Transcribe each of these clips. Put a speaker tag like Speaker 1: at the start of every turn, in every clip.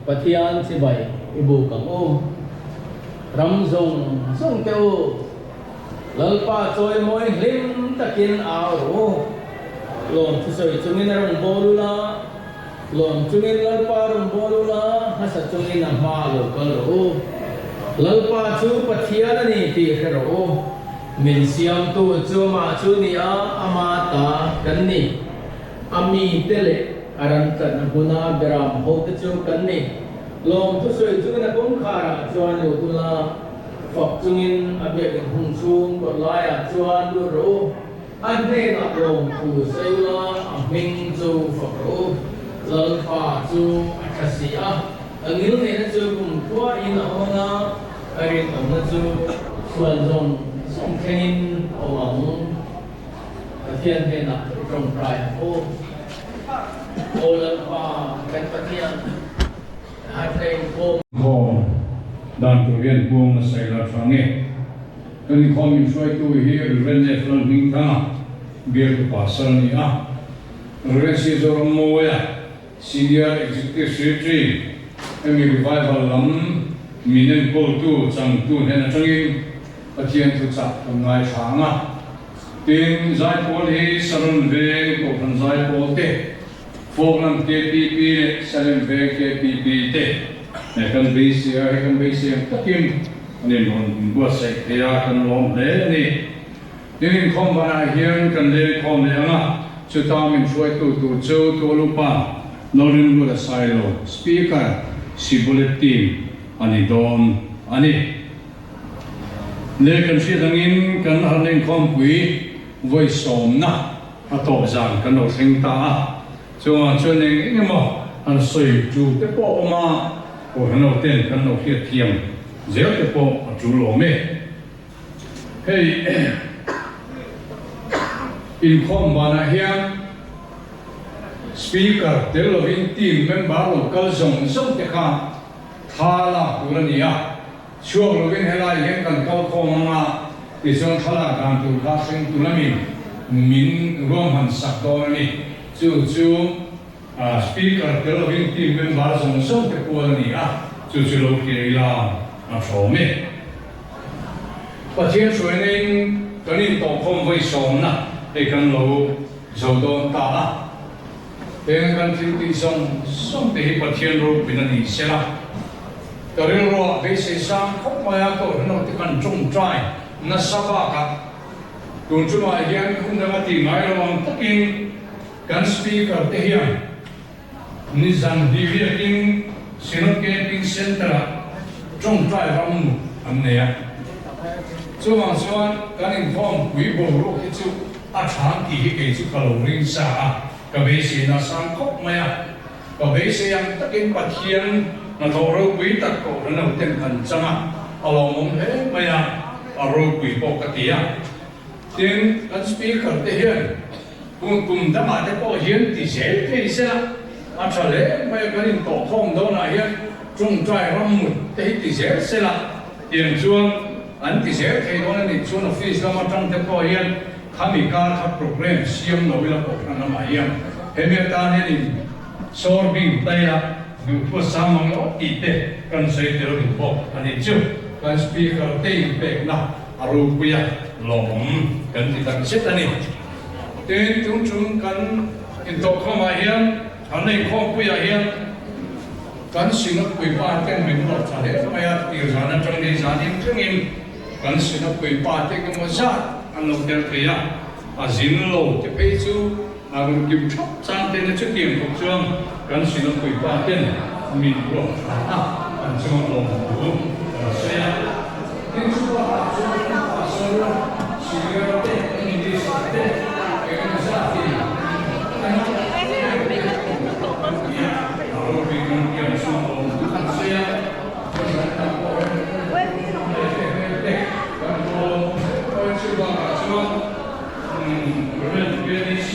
Speaker 1: Pathian chibai i buk ang u. Ram zawng zawng te u, Lalpa chawimawi hlim takin au rawh u. Lawm thusawi chungin a rawn bawl ula, lawm chungin Lalpa rawn bawl ula, hmasa chungin a hma lo kal rawh u. Lalpa chu Pathian a ni tih hre rawh u. Min siamtu chu amah chu ni a, ama ta kan ni. A mite leh a ran tlatna hmuna beram hote chu kan ni. Lawm thusawi chungin a kawngkharah chuan lut ula, fak chungin a biakin hung chhung kawt laiah chuan lut rawh u. A hnenah lawm thu sawi ula, a hming chu fak rawh u. Lalpa chu a tha si a, a ngilneihna chu kumkhuain a awm ang a, a rinawmna chu chhuan zawng zawng thlengin a awm ang. Pathian hnenah i tawngtai ang u. Aw Lalpa, kan Pathian, harhna inkhawm.
Speaker 2: Inkhawm dan tur hian puang nasa ila tha nge? Kan inkhawm inhruaitu hi Rev. F. Lalhmingthanga, Bialtu Pastor a ni a. Rev. C. Zorammawia, Senior Executive Secretary, hemi revival lam min enkawltu changtu hnen atangin Pathian thuchah kan ngaithla ang a. Tin, Zaipawl hi Saron Veng Kohhran Zaipawl te, Falkland KPP leh Salem Veng KPP te nen kan beisei a, hei kan beisei ang takin an inrawn inbuatsaih thei a, kan lawm hle a ni. Tin, inkhawm banah hian kan lengkhawm leh ang a, chuta min hruaitu tur chu Tualupa Lalrinluata Sailo, Speaker, Sibolet Team a ni dawn a ni. Leh kan hriat angin kan han inkhawmpui vawi sawmna a tawp zan kan lo thleng ta a, chungah chuan eng eng emaw han sawi tu te pawh a awm a, Kohhran ho ten kan lo hriat thiam zel te pawh a tul awm e. Hei inkhawm banah hian Speaker tel lovin team member lo kal zawng zawng te kha thla lak tur a ni a. Chhuak lovin helai hian kan kal khawm ang a, tichuan thlalak dan tur kha hringtu lamin min ruahman sak dawn a ni. Chu chu Speaker tel lovin team member zawng zawng te kual a ni a, chu chu lo hria ila a thawm e. Pathian hruaina in kan intawhkhawm vawi sawmna hei kan lo zo dawn ta a. Heng kan thil tih zawng zawng te hi Pathian ropuina ni sela, ka rilruah beisei sang khawp mai a, Kohhran ho te kan tawngtai nasa bakah tun chungah hian hun danga tih ngai lo ang takin kan Speaker te hian nizan hnih riakin Synod Camping Centre-ah tawngtai ram mut an nei a. Chuvang chuan kan inkhawmpui boruak hi chu A thang tih hi kei chu ka lo ring sa a, ka beiseina a sang khawp mai a. Ka beisei ang takin Pathian hnathawh ropui tak kohhran lo ten kan chang a, a lawmawm hle mai a, a ropui pawh ka ti a. Tin, kan Speaker te hian hun kum dangah te pawh hian ti zel thei se la, a tha hle mai a, kan intawhkhawm dawnah hian tawngtai rammut te hi ti zel se la, Tiang chuan an ti zel thei dawn a nih chuan office lam atang te pawh hian khami kar kha program siam lo ila kohhran lamah hian hemi atan hian in sawr bing ta ila duhthua sang ang lo tih te kan sawi tel duh bawk a nih chu. Kan speaker te inpekna a ropui a lawmawm kan ti tak zet a ni. Tin, tun chung kan intawhkhawmah hian an inkhawmpuiah hian Kan Sinapui pa ten min ruat tha hle mai a, tir zan atang ni zanin thlengin kan Sinapui pa te engemaw zat an lo tel thei a, a zin lo te phei chu a rawn kim thap chang ten a chutiang khawp chuan kan Sinapui pa ten min ruat tha a, an chunga lawm thu kan sawi a. Tin chhuakah chuan kan pastor senior te minister te engemaw zatin an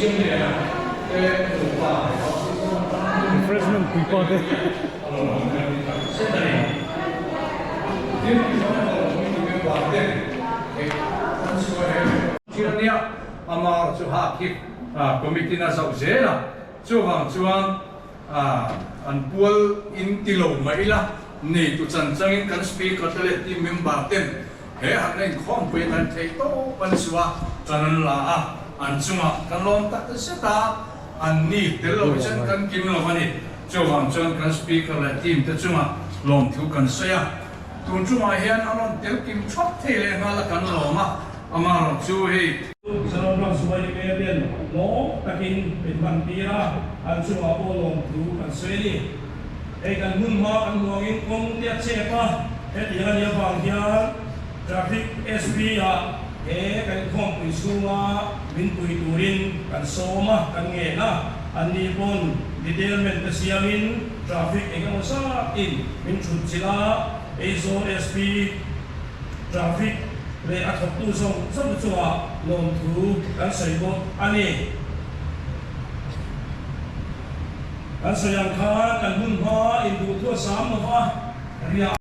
Speaker 2: Siamliana te nupa
Speaker 3: Refreshment pui pa te.
Speaker 2: A lo awm kan ti tak zet a ni. Tin, Mizoram Committee member ten hei an chhuah he thil a nia, amah chu ha khi committee na zauh zel a, chuvang chuan an pual in ti lo mah ila, neitu chan changin kan speaker te leh team member ten he harhna inkhawmpui kan theih tawp an chhuah a, tan an la a, an chungah kan lawm tak zet a. An ni tel lo chuan kan kim lo a ni. Chuvang chuan kan Speaker leh team te chungah lawmthu kan sawi a. Tun chungah hian a rawn tel kim thap thei leh nghal a kan lawm a, amaherawh chu hei.
Speaker 4: Mizoram ram suai email ten lawm takin min hman tir a, an chungah pawh lawmthu kan sawi a ni. Hei kan hmun hma kan hmuangin kawng te a chep a, hetiang a nih avang hian Traffic SP ah he kan inkhawmpui chhunga min pui turin kan sawm a, kan ngen a, anni pawn detailment te siamin traffic eng emaw zatin min thut chilh a, Aizawl SP traffic leh a thawktu zawng zawng te chungah lawmthu kan sawi bawk a ni. Kan sawi ang khan kan hmun hma induhthu a sam lova riah.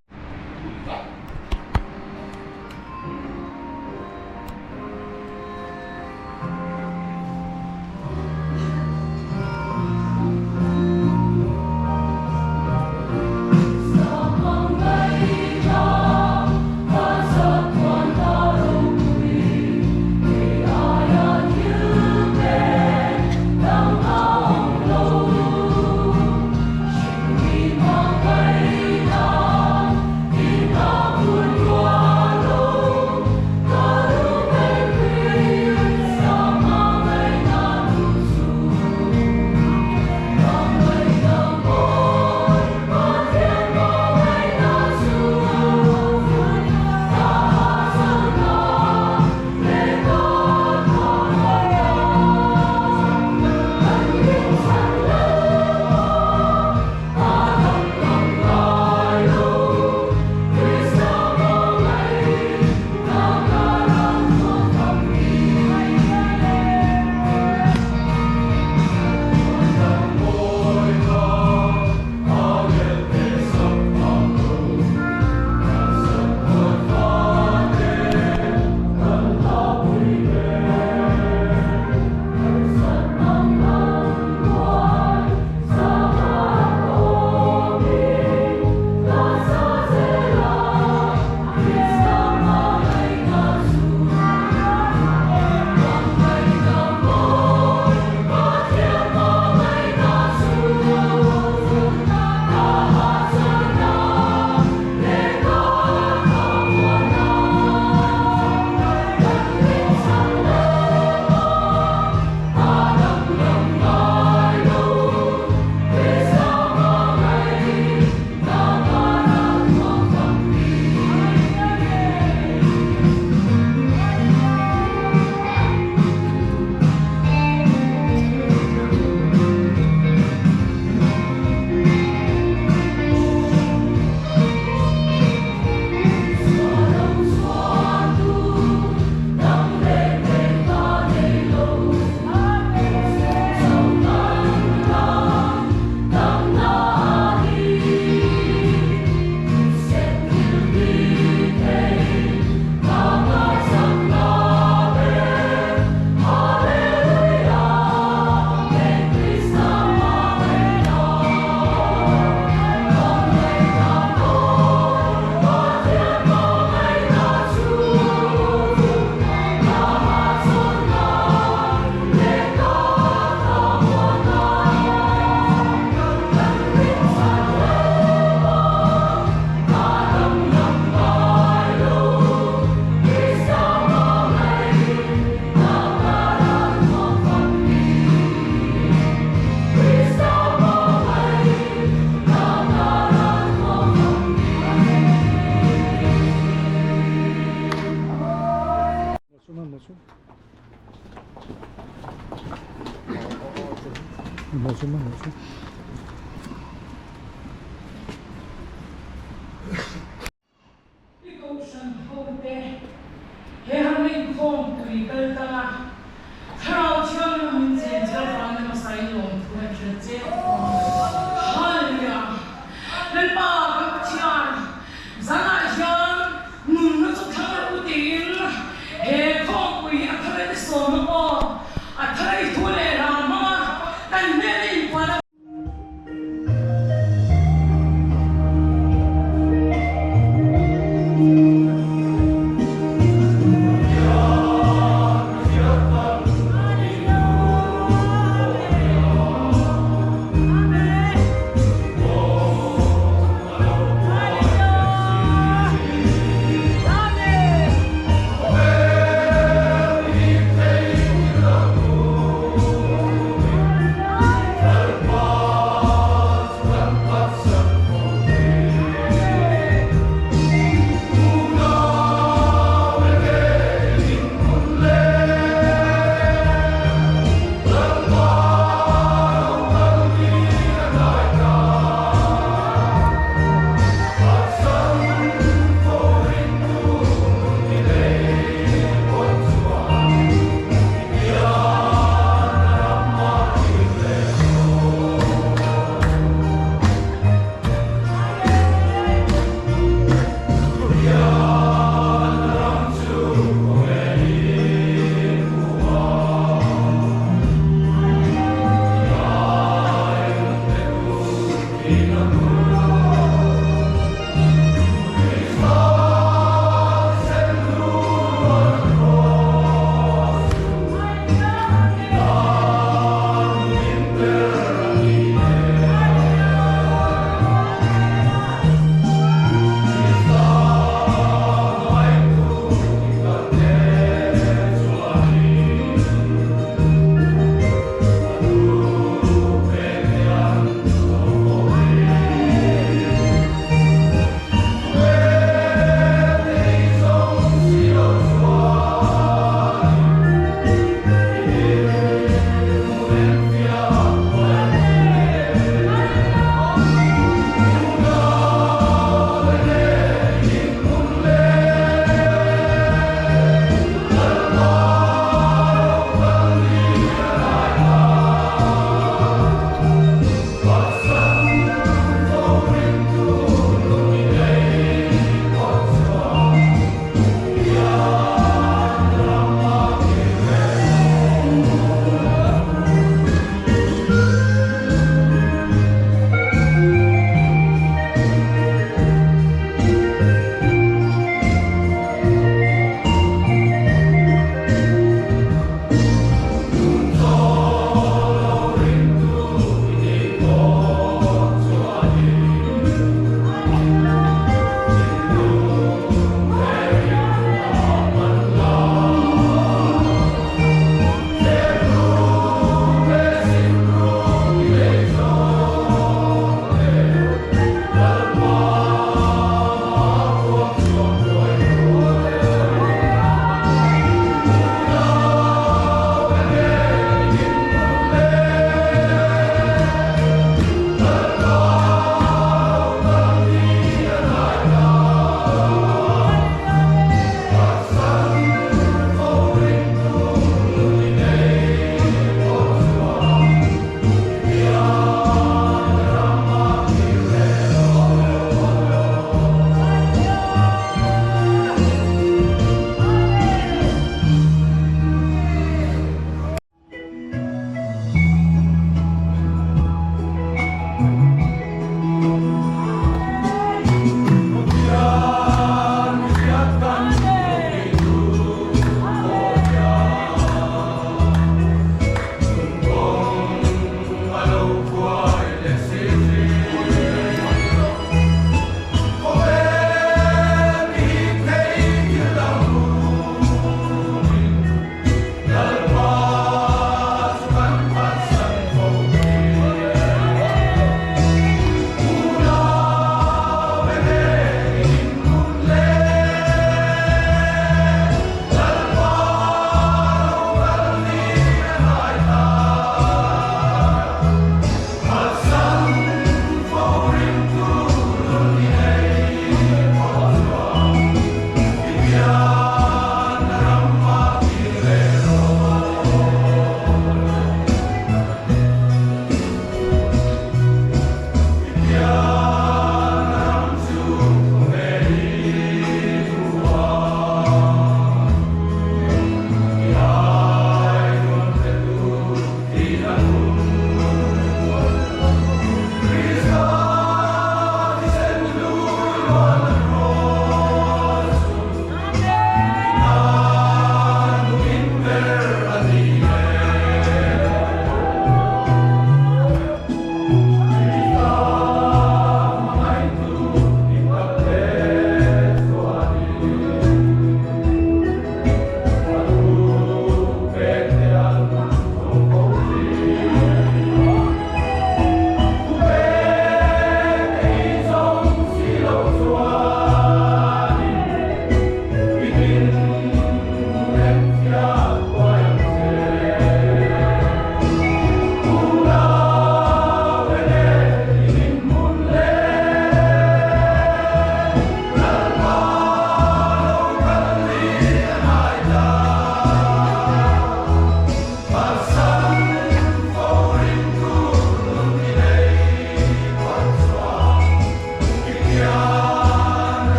Speaker 5: I kohhran hote he han inkhawmpui kal tlang a, Thlarau Thianghlim min che. zel. Hallelujah! Lalpa kan Pathian, zanah hian nunna chu thlang rawh u tiin he khawmpui hi a thar i sawm a aw, a thar i thu leh ram hmanga kan hnena inpuan a.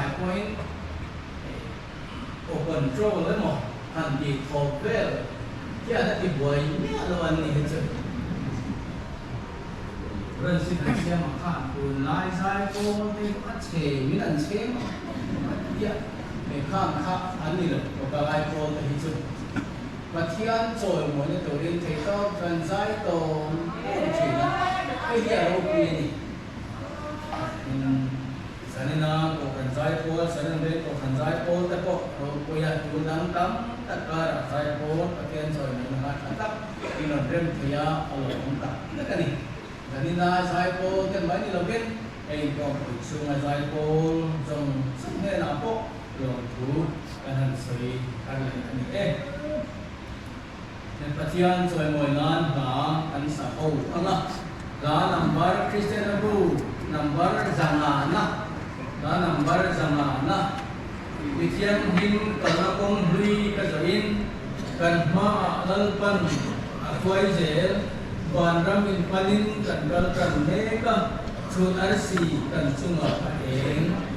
Speaker 1: ah pawhin aw control emaw han tih thawp vel hian a ti buai miah lo an ni hi chu. Ranjit an siam ang khan tunlai zai pawl te chu a chhe min an chhem a tia he khang kha an ni lo aw ka lai pawl te hi chu Pathian chawimawina turin theihtawp chuan zai tawn tawn thin a, hei hi a ropui a ni. Tin, Zanina Kohhran Zaipawl, Sanan Veng Kohhran Zaipawl te pawh ropui a, tun dang tam tak karah Zaipawl Pathian chawimawina hla tha tak in rawn rem thei a, a lawmawm tak tak a ni. Zanina Zaipawl te mai ni lovin hei inkhawmpui chhunga Zaipawl zawng zawng hnenah pawh lawmthu kan han sawi thar leh a ni e. Pathian chawimawi nan hla kan sa ho ang a, hla number Kristian bu number zangana, hla number zangana, Mithianghlim kalna kawng hlui ka zawhin kan hmaah Lalpan a hruai zel, vanram inpanin kan kal tan mek a, chhun arsi kan chungah a eng.